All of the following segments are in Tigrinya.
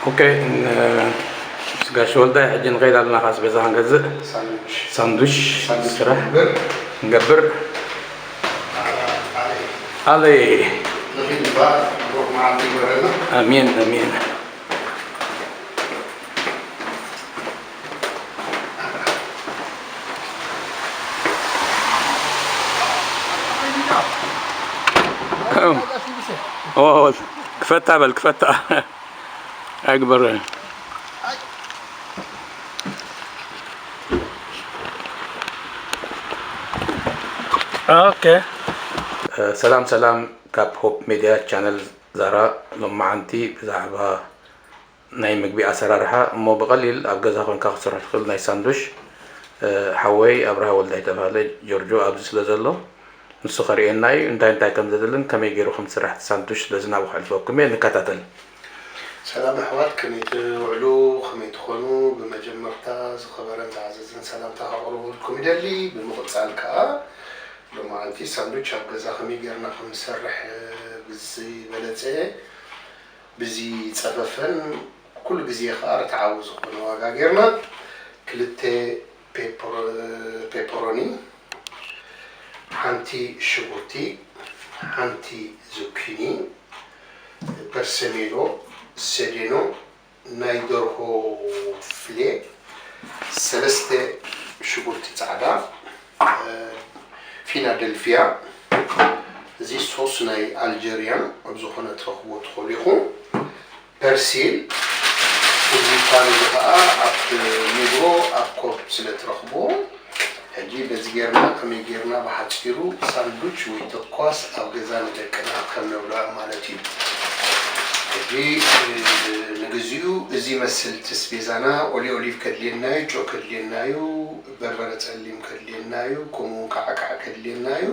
ኦኬ፣ ን-፣ ምስ ጋሽ ወልዳይ ሕጂ ንኸይድ ኣለና፣ ካስ ቤዛ ክንገዝእ። ሳንዱሽ። ሳንዱሽ ሳንዱሽ ስራሕ ክንገብር። ክንገብር። ኣለይ። ኣለይ። ንኺድ እባ፣ ብሩኽ መዓልቲ ይግበረልና። ኣሜን፣ ኣሜን። ኦ፣ ክፈታ በል፣ ክፈታ። ኣይግበርን። ኦኬ። ሰላም፣ ሰላም፣ ካብ ሆፕ ሜድያ ቻነል ዛራ። ሎማዓንቲ ብዛዕባ ናይ ምግቢ ኣሰራርሓ እሞ ብቐሊል ኣብ ገዛ ኮንካ ክትሰርሖ ትኽእል ናይ ሳንዱሽ፣ እ፣ ሓወይ ኣብርሃ ወልዳይ ተባህለ፣ ጆርጆ ኣብዚ ስለ ዘሎ፣ ንሱ ከርእየና እዩ። እንታይ እንታይ ከም ዘድልን ከመይ ገይሩ ከም ዝስራሕ እቲ ሳንዱሽ፣ ስለዚ ናብኡ ከሕልፈኩም እየ። ንከታተል። ሰላም ኣሕዋት፣ ከመይ ትውዕሉ? ከመይ ትኾኑ? ብመጀመርታ ዝኸበረን ዝዓዘዘን ሰላምታ ከቕርበልኩም ይደሊ። ብምቕጻል ከኣ ሎማዓንቲ ሳንዱች ኣብ ገዛ ከመይ ጌርና ከም ንሰርሕ ብዝበለጸ፣ ብዝጸፈፈን ኩሉ ግዜ ከኣ ርትዓዊ ዝኾነ ዋጋ ጌርና ክልተ ፔፐሮ-፣ ፔፐሮኒ፣ ሓንቲ ሽጉርቲ፣ ሓንቲ ዙኪኒ፣ በርሰሜሎ፣ ሰዴኖ፣ ናይ ደርሆ ፍሌ፣ ሰለስተ ሽጉርቲ ጻዕዳ፣ እ፣ ፊላደልፊያ፣ እዚ ሶስ ናይ ኣልጀርያ ኣብ ዝኾነ ትረኽብዎ ትኽእሉ ኢኹም። ፐርሲል፣ እዚ ፓን እዚ ኸኣ ኣብ ሚግሮ ኣብ ኮፕ ስለ ትረኽብዎ፣ ሕጂ በዚ ጌርና ከመይ ጌርና ብሓጺሩ ሳንዱች ወይ ተኳስ ኣብ ገዛ ንደቅና ከም ነብልዖም ማለት እዩ። ሕጂ፣ እ፣ ንግዚኡ እዚ ይመስል እቲ ስቤዛና። ኦሊ ኦሊቭ ከድልየና እዩ፣ ጨው ከድልየና እዩ፣ በርበረ ጸሊም ከድልየና እዩ፣ ከምኡ እውን ካዕካዕ ከድልየና እዩ።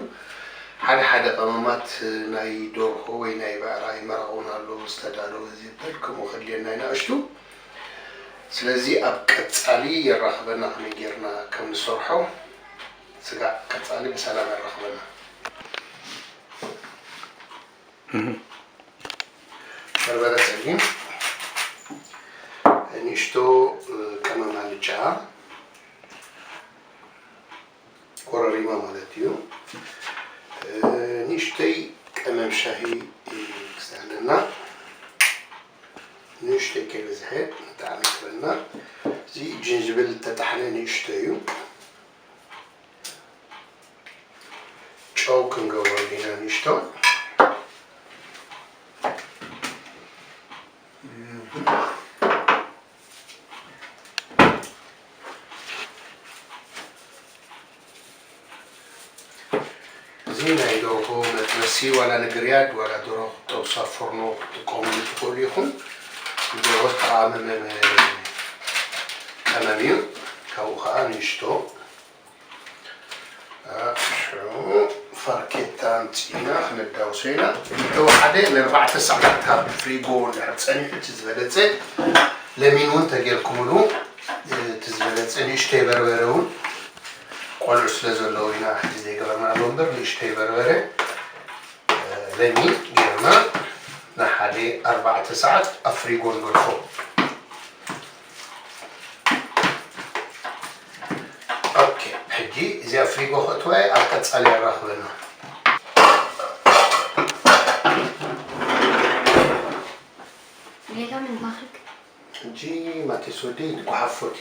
ሓደ ሓደ ቀመማት ናይ ደርሆ ወይ ናይ ብዕራይ መረቕ እውን ኣሎ ዝተዳለወ ዝብል ከምኡ ከድልየና እዩ ንኣሽቱ። ስለዚ ኣብ ቀጻሊ የራኽበና ከመይ ጌርና ከም ንሰርሖ። ስጋዕ ቀጻሊ ብሰላም የራኽበና። እህ። በርበረ ጸሊም፣ ንእሽቶ፣ እ፣ ቀመም ኣልጫ፣ ኮረሪማ ማለት እዩ። እ፣ ንእሽተይ ቀመም ሻሂ፣ እ፣ ክሳለና። ንእሽተይ ከይበዝሐ ብጣዕሚ ይጥዕመና። እዚ ጅንጅብል ዝተጣሕነ ንእሽተይ እዩ። ጨው ክንገብረሉ ኢና ንእሽቶ። እዚ ናይ ደርሆ መጥበሲ ዋላ ንግርያድ ዋላ ደርሆ ክትጠብሱ ኣብ ፎርኖ ክትጥቀሙሉ ትኽእሉ ኢኹም። ንደርሆ ዝተቓመመ ቀመም እዩ። ካብኡ ኸዓ ንእሽቶ ሽዑ ፋርኬታ ኣምፂእና ክነዳውሶ ኢና። እንተወሓደ ንኣርባዕተ ሰዓት ካብ ፍሪጎ እንድሕር ፀኒሑ እቲ ዝበለፀ፣ ለሚን እውን ተጌርኩምሉ እቲ ዝበለፀ። ንእሽተይ በርበረ እውን ቆልዑ ስለ ዘለዉ ኢና ሕጂ ዘይገበርናሉ እምበር፣ ንእሽተይ በርበረ ለሚ ጌርና ንሓደ ኣርባዕተ ሰዓት ኣብ ፍሪጎ ንገድፎ። ኦኬ፣ ሕጂ እዚኣ ፍሪጎ ከእትዋ እየ፣ ኣብ ቀጻሊ የራኽበና። ሌላ ምን ላኽልክ? ሕጂ ማቴስ ወደይ ንጓሓፎቲ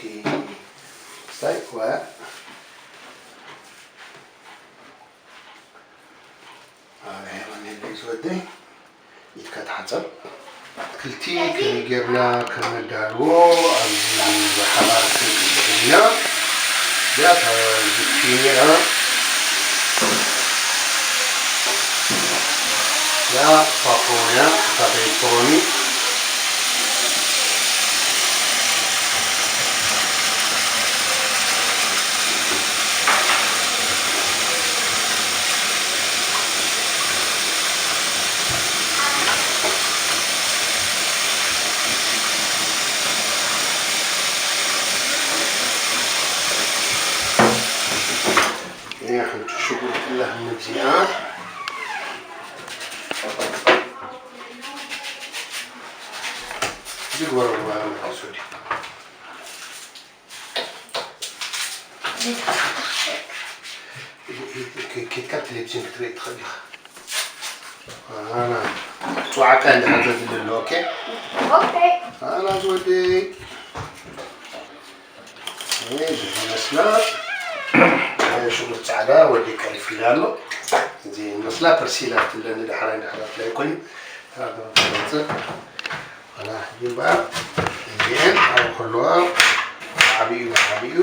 ስታይ ወ ኣበይ ሃይማኖት የለይ ዝወደይ፣ ኢድካ ተሓጸብ። ኣትክልቲ ከመይ ጌርና ከም ነዳልዎ ኣብዚ ብሓባር ክንቅጽል ኢና። እዚኣ እታ ዙኪኒ እያ። እዚኣ ፓፕሮንያ፣ እታ ፔፐሮኒ። እያ ሓንቲ ሽጉርቲ ኣላ ንብዚኣ። ግበሮ፣ ሱዲ። ኬድካ ቴሌቪዥን ክትርኢ ትኽእል ኢኻ። ኣና፣ ጽዋዕካ እንድሕር ዘድሊ ኣሎ፣ ኦኬ? ኦኬ። ኣና ዝወደይ። እዚ ይመስላ። ሽጉርቲ ጻዕዳ ወዲ ቀሪፍላ ኣሎ። እዚ ይመስላ ፐርሲላ ትብለኒ ዳሕራይ ዳሕራይ ላይ ኮይኑ። ታባ ትመጽእ። ኣና ሕጂ እምበኣር እዚአን ኣብ ከለዋ ዓብዩ ዓብዩ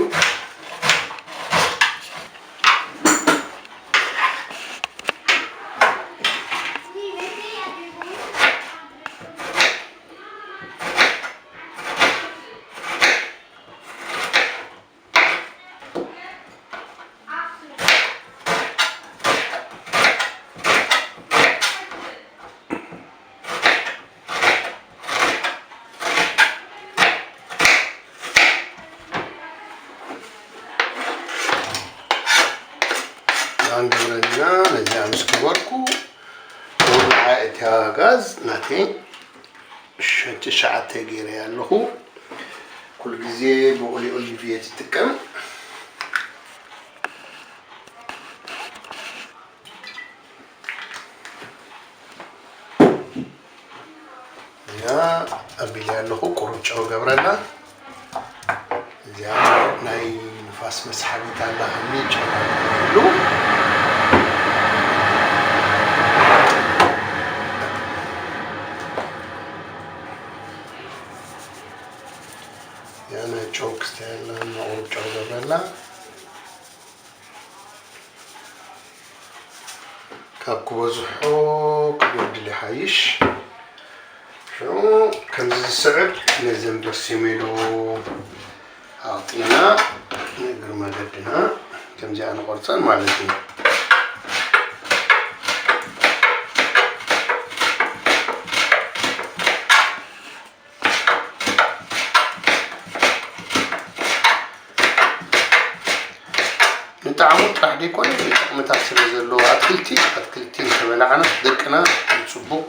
ያን ግብረና ነዚኣ ምስ ገበርኩ ወድዓ እታ ጋዝ ናተይ ሸ-፣ ትሽዓተ ገይረያ ኣለኹ። ኩሉ ግዜ ብኦሊ ኦሊቭ እየ ዝጥቀም። እዚኣ ኣቢለ ኣለኹ፣ ቁሩብ ጨው ገብረላ። እዚኣ ናይ ንፋስ መስሓቢት ኣላ፣ ከሚ ጨው ይብሉ። እዚኣ ናይ ጨው ክስተ ኣላ፣ ቁሩብ ጨው ገብረላ። ካብ ክበዝሖ ክጎድል ይሓይሽ። ሽዑ ከምዚ ዝስዕብ ነዘን በርሲሜሎ ኣቕጢና ንእግሪ መገድና ከምዚኣ ንቆርፀን ማለት እዩ። ንጣዕሙ ጥራሕ ደይኮነ ጥቕምታት ስለ ዘለዎ፣ ኣትክልቲ ኣትክልቲ እንተበላዕና ደቅና ብፅቡቕ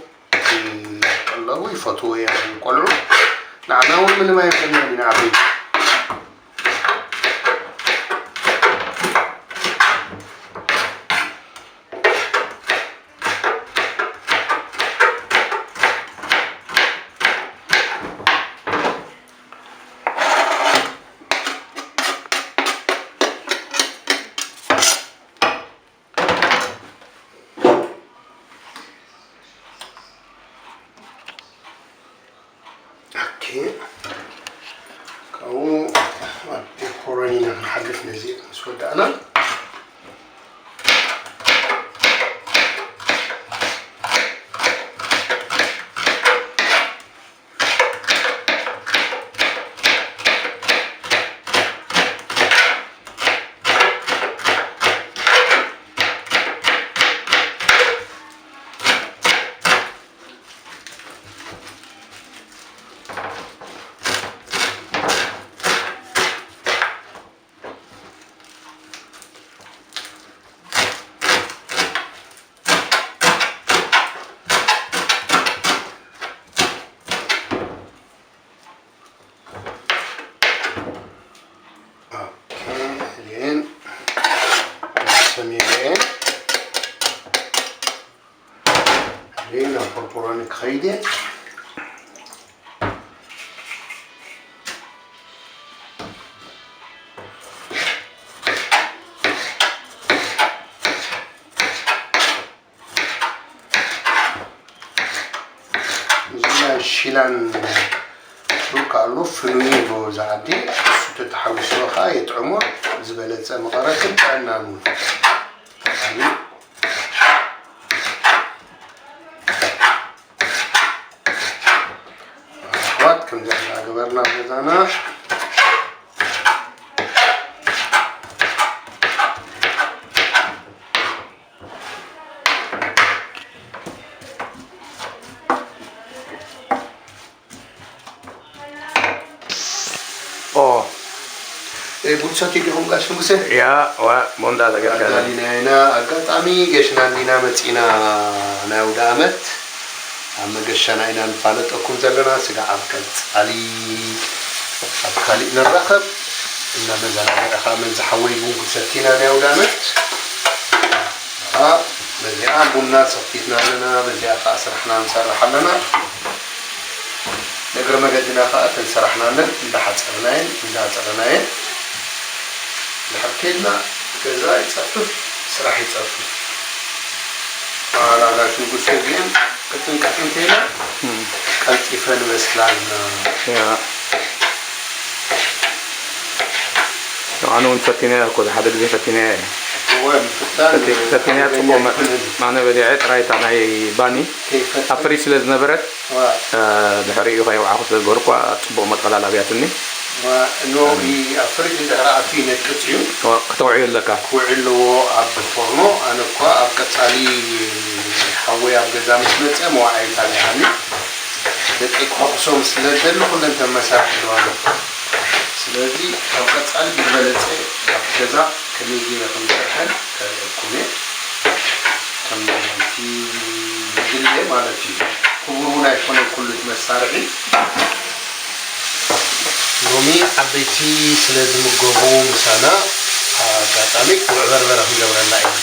ይጠለቡ፣ ይፈትዎ እዮም ቆልዑ። ንዓና እውን ምንም ኣየብለናን ኢና ዓበይቲ። ኦኬ፣ ካብኡ ኣብ ፔፐሮኒና ክንሓልፍ ነዚ ምስ ወዳእና። ኦኬ፣ እዚኤን ሰሚረኤን። እዚኤን ናብ ፖርፖሮኒ ክኸይድ እየ። እዚ ናይ ሺላን ሱር ከኣሉ ፍኑይ ይብሎ እዚ ዓዲ። እሱ ተተሓዊስዎ ኸዓ የጥዕሞ። ዝበለጸ መቐረትን ጥዕናን እውን። ኣሕዋት፣ ከምዚ እንዳገበርና ኣብ ገዛና። ኦ፣ እ፣ ቡን ሰትዩ ዲኹም ጋሽ ንጉሰ? ያ፣ ዋ፣ ቡን እንዳሰገድካ። ኣዳሊና ኢና። ኣጋጣሚ ጌሽና እንዲና መጺና ናይ ኣውደ ኣመት። ኣብ መገሻና ኢና ንፋለጠኩም ዘለና። ስጋዕ ኣብ ቀጻሊ ኣብ ካሊእ ንራኸብ። እናመዘናግዐ ከዓ መን ዝሓወይ ቡን ክሰቲና ናይ ኣውዳመት። ከዓ በዚኣ ቡና ሰቲትና ኣለና። በዚኣ ከዓ ስራሕና ንሰርሕ ኣለና። ንእግሪ መገድና ከዓ እተን ሰራሕናለን እንዳሓፀብናየን እንዳፀረናየን ድሕር ከይድና ገዛ ይፀፍፍ፣ ስራሕ ይፀፍፍ። ኣላ ጋሽ ንጉስ ግን ቅጥን ቅጥን ከይና ቀልጢፈን መስላልና። ኣነ እውን ፈቲነያ እኮ ሓደ ግዜ ፈቲነያ እየ። እወ ምፍታን ፈቲነያ ጽቡቅ። ኣነ በሊዐ ጥራይ እታ ናይ ባኒ ኣብ ፍሪጅ ስለ ዝነበረት ድሕሪኡ ከየውዓኹ ስለ ዝገበርኳ ጽቡቕ መጠቕላል ኣብያትኒ። ኖ ኣብ ፍሪጅ እንድሕር ኣትዩ ይነቅጽ እዩ። ከተውዕዮ ኣለካ። ክውዕል ኣለዎ ኣብ ፎርኖ። ኣነ እኳ ኣብ ቀጻሊ ሓወይ ኣብ ገዛ ምስ መጸ መዋዓይታ ኣለዓኒ ደቂ ክሕጉሶም ስለ ዝደሊ ኩለን ተመሳርሒ ኣለዋ። ስለዚ ኣብ ቀጻሊ ብዝበለጸ ኣብ ገዛ ከመይ ገይረ ከም ዝሰርሐን ከርእየኩም እየ። ከምቲ ዝድለ ማለት እዩ። ክቡር እውን ኣይኮነን ኩሉ እቲ መሳርሒ። ሎሚ ዓበይቲ ስለ ዝምገቡ ምሳና ኣጋጣሚ ጉዕ በርበረ ክንገብረላ ኢና።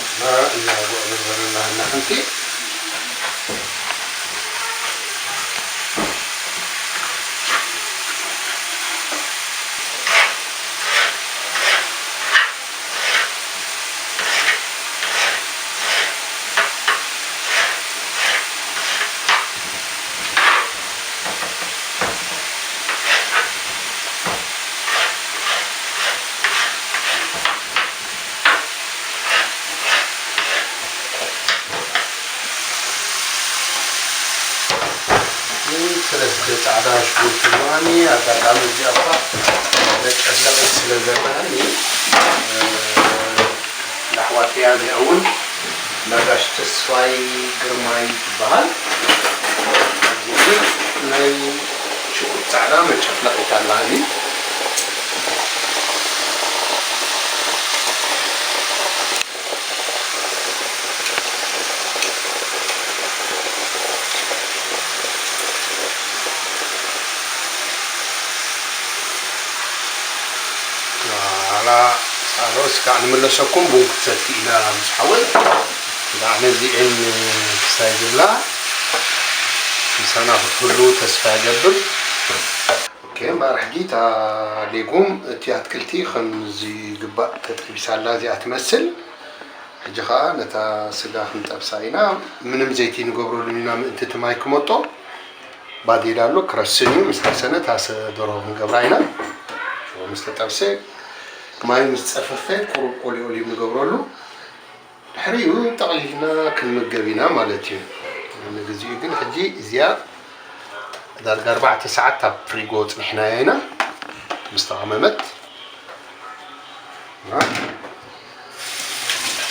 እና ጉዕ በርበረ እናሃና ሓንቲ ሰለስተ ፃዕዳ ሽጉርቲ እኒኣኒ። ኣጋጣሚ እዚኣ እኳ መጨፍለቒት ስለ ዘለኒ፣ እ፣ ንኣሕዋተያ እዚኣ እውን እንዳ ጋሽ ተስፋይ ግርማይ ትበሃል። እዚ ናይ ሽጉርቲ ፃዕዳ መጨፍለቒት ኣላ። እዚ ዋላ ሳሮስ ከዓ ንምለሰኩም ቡን ክትሰቲ ኢና ምስ ሓወይ። ብጣዕሚ እዚኤን ክሳይ ዝብላ ምሳና ክትህሉ ተስፋ ይገብር። ኦኬ፣ እምበኣር ሕጂ እታ ሌጉም፣ እቲ ኣትክልቲ ከም ዝግባእ ተጠቢሳላ እዚኣ ትመስል። ሕጂ ኸኣ ነታ ስጋ ክንጠብሳ ኢና። ምንም ዘይቲ ንገብረሉን ኢና፣ ምእንቲ እቲ ማይ ክመጦ። ባዴላ ኣሎ፣ ክረስን እዩ። ምስ ረሰነ እታ ሰ-፣ ደርሆ ክንገብራ ኢና። ሽሮ ምስ ተጠብሰ፣ ማይ ምስ ጸፈፈ፣ ቁሩብ ቆሊኦሊም ንገብረሉ። ድሕሪኡ ጠቕሊልና ክንምገብ ኢና ማለት እዩ። ንግዚኡ ግን ሕጂ እዚኣ ዳርጋ ኣርባዕተ ሰዓት ኣብ ፍሪጎ ኣጽኒሕናያ ኢና። ምስ ተቐመመት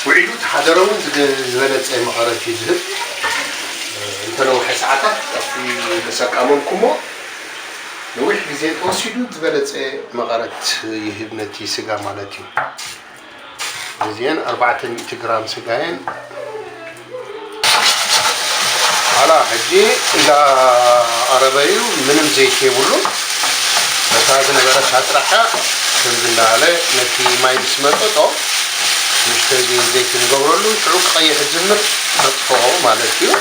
ውዒሉ ተሓደረ እውን ዝገ-፣ ዝበለጸ መቐረት እዩ ዝህብ። እንተ ነውሐ ሰዓታት ኣብቲ ምስ ኣቃመምኩሞ ነዊሕ ግዜ ተወሲዱ ዝበለጸ መቐረት ይህብ ነቲ ስጋ ማለት እዩ። እዚአን ኣርባዕተ ሚእቲ ግራም ስጋ እየን። ኋላ ሕጂ እንዳ ቀረበ እዩ፣ ምንም ዘይቲ የብሉን። ነታ ዝነበረታ ጥራሓ ከምዚ እንዳበለ ነቲ ማይ ምስ መጠጦ ንእሽተይ ዘይ-፣ ዘይቲ ንገብረሉ፣ ሽዑ ክቐይሕ ዝጅምር ነጥፍኦ ማለት እዩ።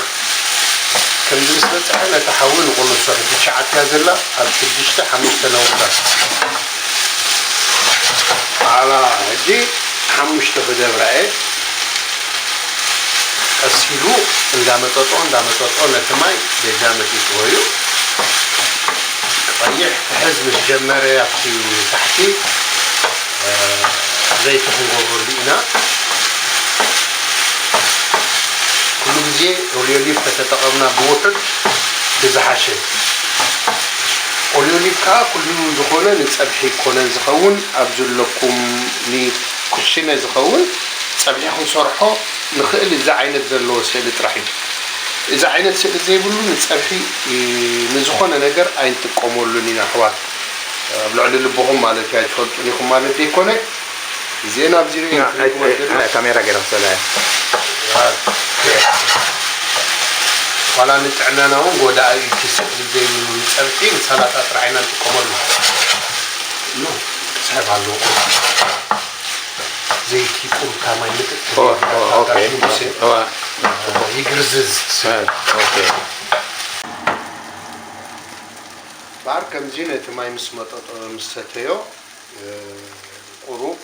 ከምዚ ምስ በጽሐ ነቲ ሓዊ ንቕንሶ። ሕጂ ትሽዓተ እያ ዘላ፣ ኣብ ሽዱሽተ ሓሙሽተ ነውርዳ። ኋላ ሕጂ ሓሙሽተ ክገብራ እየ። ቀስ ኢሉ እንዳመጠጦ እንዳመጠጦ ነቲ ማይ በጃ መጢጥዎ እዩ። ቀይሕ ክሕዝ ምስ ጀመረ ኣብቲ ታሕቲ፣ እ፣ ዘይቲ ክንገብረሉ ኢና። ግዜ ኦልዮሊቭ ከተጠቐምና ብውሑድ ብዝሓሸ። ኦልዮሊቭ ከዓ ኩሉ ዝኾነ ንፀብሒ ኮነ ዝኸውን ኣብ ዘለኩም ንኩሽነ ዝኸውን ፀብሒ ክንሰርሖ ንኽእል እዚ ዓይነት ዘለዎ ስእሊ ጥራሕ እዩ። እዚ ዓይነት ስእሊ ዘይብሉ ንፀብሒ ንዝኾነ ነገር ኣይንጥቀመሉን ኢና ኣሕዋት። ኣብ ልዕሊ ልብኹም ማለት እዩ ኣይትፈልጡን ኢኹም ማለት ዘይኮነ እዚኤን ኣብዚ ርእየ ትሪእዎ ዘለኹም ካሜራ ገይረ ክሰላ ዋላ ንጥዕናና እውን ጎዳኢ እዩ። እቲ ስእሊ ዘይብሉ ንፀብሒ ንሰላጣ ጥራሕ ኢና ንጥቀመሉ። ኖ፣ ስሕብ ኣለዎ። ዘይቲ ቁሩብ ካብ ማይ ምጥጥ ኦ፣ ኦ፣ ኦኬ። ይግርዝዝ። እ፣ ኦኬ። በዓር ከምዚ ነቲ ማይ ምስ መጠጠ ምስ ሰተዮ ቁሩብ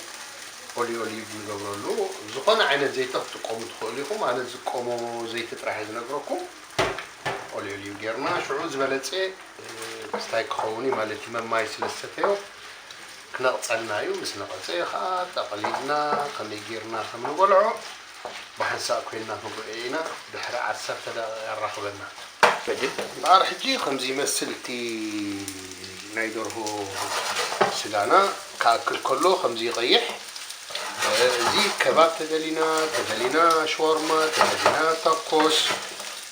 ኦልዮ ኦሊቭ ንገብረሉ። ዝኾነ ዓይነት ዘይቲ ክትጥቀሙ ትኽእሉ ኢኹም። ኣነ ዝጥቀሞ ዘይቲ ጥራሕ እየ ዝነግረኩም። ኦልዮ ኦሊቭ ጌርና ሽዑ ዝበለፀ ክስታይ ክኸውን እዩ ማለት እዩ። መማይ ስለ ዝሰተዮ ክነቕፀልና እዩ። ምስ ነቐፀ ከዓ ጠቕሊልና ከመይ ጌርና ከም ንበልዖ ብሓንሳእ ኮይንና ክንርእዮ ኢና። ድሕሪ ዓሰርተ ደቂቕ የራኽበና። በዓር ሕጂ ከምዚ ይመስል እቲ ናይ ደርሆ ስጋና ክኣክል ከሎ ከምዚ ይቐይሕ። እዚ ከባብ ተደሊና፣ ተደሊና ሸዋርማ፣ ተደሊና ታኮስ፣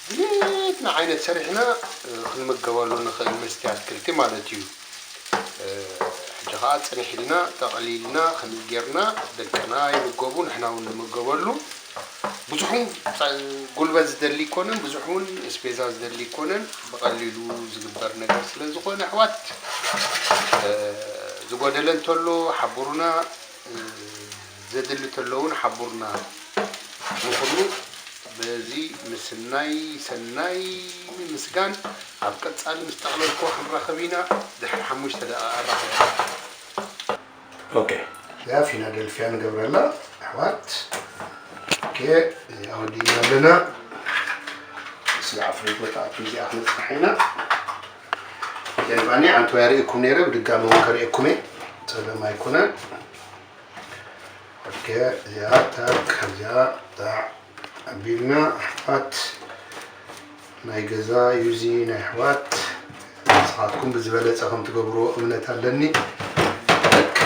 ድሌትና ዓይነት ሰሪሕና ክንምገበሉ ንኽእል ምስቲ ኣትክልቲ ማለት እዩ። ሕጂ ኸዓ ጽንሕ ኢልና ጠቕሊልና ከምዚ ጌርና ደቅና ይምገቡ፣ ንሕና እውን ንምገበሉ። ብዙሕ እውን ጉልበት ዝደሊ ኣይኮነን፣ ብዙሕ እውን እስቤዛ ዝደሊ ኣይኮነን። ብቐሊሉ ዝግበር ነገር ስለ ዝኾነ ኣሕዋት፣ ዝጎደለ እንተሎ ሓብሩና፣ ዘድሊ እንተሎ እውን ሓብሩና። ንኹሉ በዚ ምስናይ ሰናይ ምስጋን ኣብ ቀጻሊ ምስ ጠቕለልክዎ ክንራኸብ ኢና። ድሕሪ ሓሙሽተ ደቂቓ ኣራኽበና። ኦኬ። እዚኣ ፊላደልፊያ ንገብረላ ኣሕዋት። ኦኬ፣ እዚኣ ወዲእና ኣለና። ስጋዕ ፍሪጎ ትኣቱ እዚኣ ክንጽናሕ ኢና። ጀልባኒ ኣንቶያ ርእየኩም ነይረ፣ ብድጋሚ እውን ከርእየኩም እየ። ጸገም ኣይኮነን። ኦኬ፣ እዚኣ ታክ፣ እዚኣ ጣዕ ኣቢልና ኣሕዋት። ናይ ገዛ እዩ እዚ ናይ ኣሕዋት። ንስኻትኩም ብዝበለጸ ከም ትገብርዎ እምነት ኣለኒ። ታክ።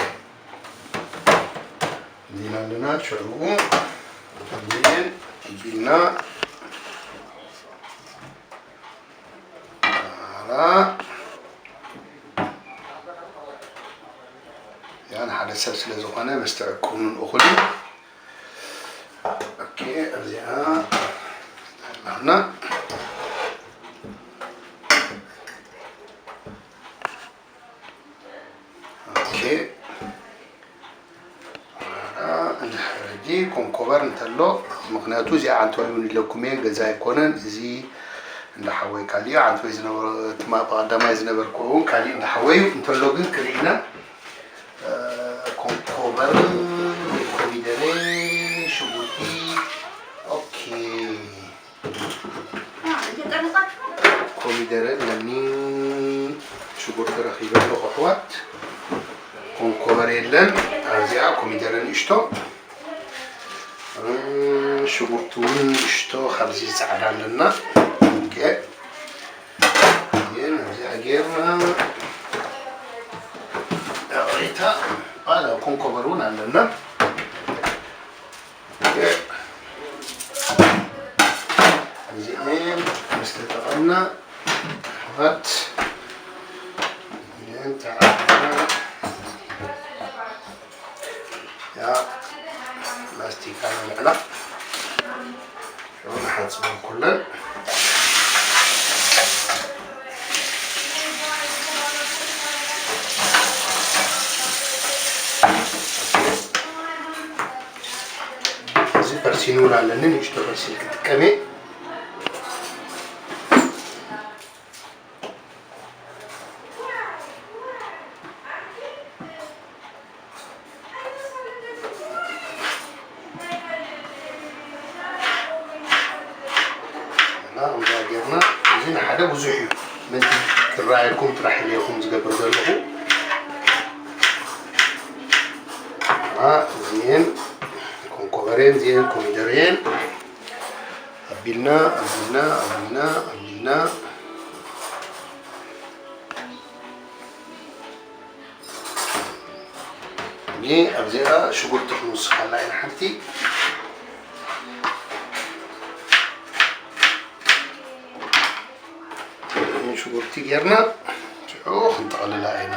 እዚና ኣለና፣ ሽዑ እዚኤን ኣቢልና። ኣራ። ያ ንሓደ ሰብ ስለ ዝኾነ ምስ ትዕቅኑን እኹል እዩ። ኦኬ፣ እዚኣ ኣላና። ኦኬ። ሕጂ ኮንኮበር እንተሎ፣ ምኽንያቱ እዚኣ ዓንተወይ እውን ኢለኩም እየ፣ ገዛ ኣይኮነን። እዚ እንዳ ሓወይ ካሊእ ዓንተወይ ዝነበረ፣ ትማ-፣ ቀዳማይ ዝነበርኩ እውን ካሊእ እንዳ ሓወይ እዩ። እንተሎ ግን ክርኢ ኢና። እ፣ ኮንኮበር፣ ኮሚደረ፣ ሽጉርቲ፣ ኦኬ። ኮሚደረ ኣለኒ፣ ሽጉርቲ ረኺበ ኣለኹ ኣሕዋት። ኮንኮበር የለን፣ ኣብዚኣ ኮሚደረ ንእሽቶ፣ እ፣ ሽጉርቲ እውን ንእሽቶ፣ ካብዚ ጻዕዳ ኣለና። ኦኬ። እዚኣ ጌርና፣ ዳቕሬታ፣ ባላ ኮንኮበር እውን ኣለና። እዚኤን ምስ ተጠቐምና፣ ኣሕዋት፣ እዚኤን ተዓጢቕና፣ ያ ላስቲካ ነልዕላ፣ ሽዑ ንሓጽበን ኩለን። እዚ ፐርሲን እውን ኣለኒ፣ ንእሽቶ ፐርሲን ክጥቀም እየ። እና ከምዛ ጌርና፣ እዚ ንሓደ ብዙሕ እዩ። ምእንቲ ክረኣየኩም ጥራሕ ኢለ እየ ከምኡ ዝገብር ዘለኹ። እና እዚኤን ኮንኮበሬን፣ እዚኤን ኮሚደሬን። ኣቢልና ኣቢልና ኣቢልና ኣቢልና። እኔ ኣብዚኣ ሽጉርቲ ክንውስኸላ ኢና ሓንቲ። ሽጉርቲ ጌርና ሽዑ ክንጠቕልላ ኢና።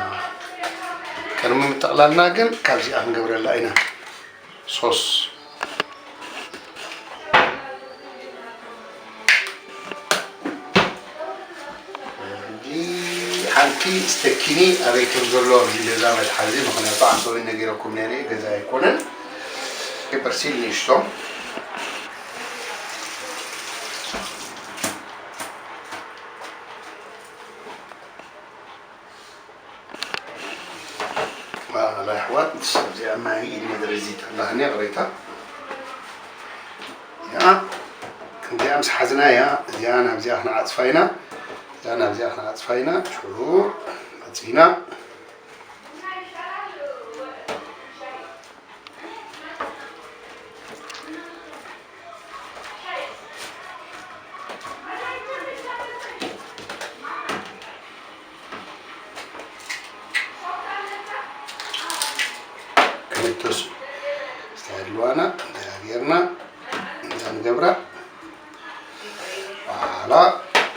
ቅድሚ ምጥቕላልና ግን ካብዚኣ ክንገብረላ ኢና። ሶስ ሓንቲ ስተኪኒ ኣበይ ከም ዘሎ ኣብዚ ገዛ መትሓዚ፣ ምኽንያቱ ዓንተወይ ነጊረኩም ነይረ ገዛ ኣይኮነን። በርሲል ንእሽቶ ኣላ ኣሕዋት፣ እዚኣ ማይ ኢድ መደረዚት ኣላህኒ ቅሬታ ያ ክንዲኣ ምስ ሓዝና እያ። እዚኣ ናብዚኣ ክንዓፅፋ ኢና። እዚኣ ናብዚኣ ክንዓፅፋ ኢና። ሽዑ መፂና ክልተ ሱ ዝተሃልዋና እንታይ ጌርና እንታይ ንገብራ ዋላ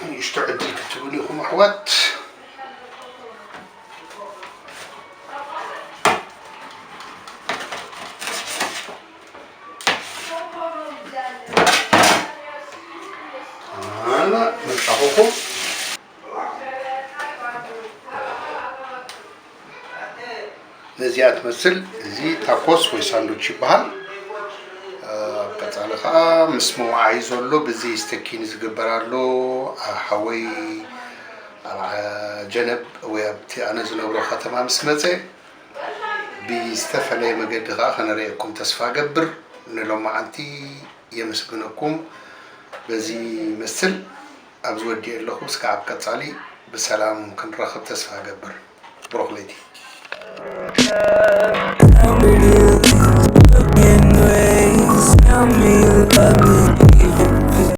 ንእሽቶ ዕድል ክትብሉ ኢኹም ኣሕዋት። ኣና መጻኹኹም ነዚኣ ትመስል። እዚ ታኮስ ወይ ሳንዱች ይበሃል። ኣብ ቀጻሊ ከኣ ምስ መውዓይ ዘሎ ብዚ ስተኪን ዝግበር ኣሎ። ሓወይ ኣብ ጀነብ ወይ ኣብቲ ኣነ ዝነብሮ ከተማ ምስ መጸ ብዝተፈለየ መገዲ ከኣ ከነርእየኩም ተስፋ ገብር። ንሎማዓንቲ የመስግነኩም። በዚ ይመስል ኣብዚ ወዲኤ ኣለኹ። እስከ ኣብ ቀጻሊ ብሰላም ክንራኸብ ተስፋ ገብር። ብሩኽ ለይቲ። Tell me you love me anyways. Tell me you love me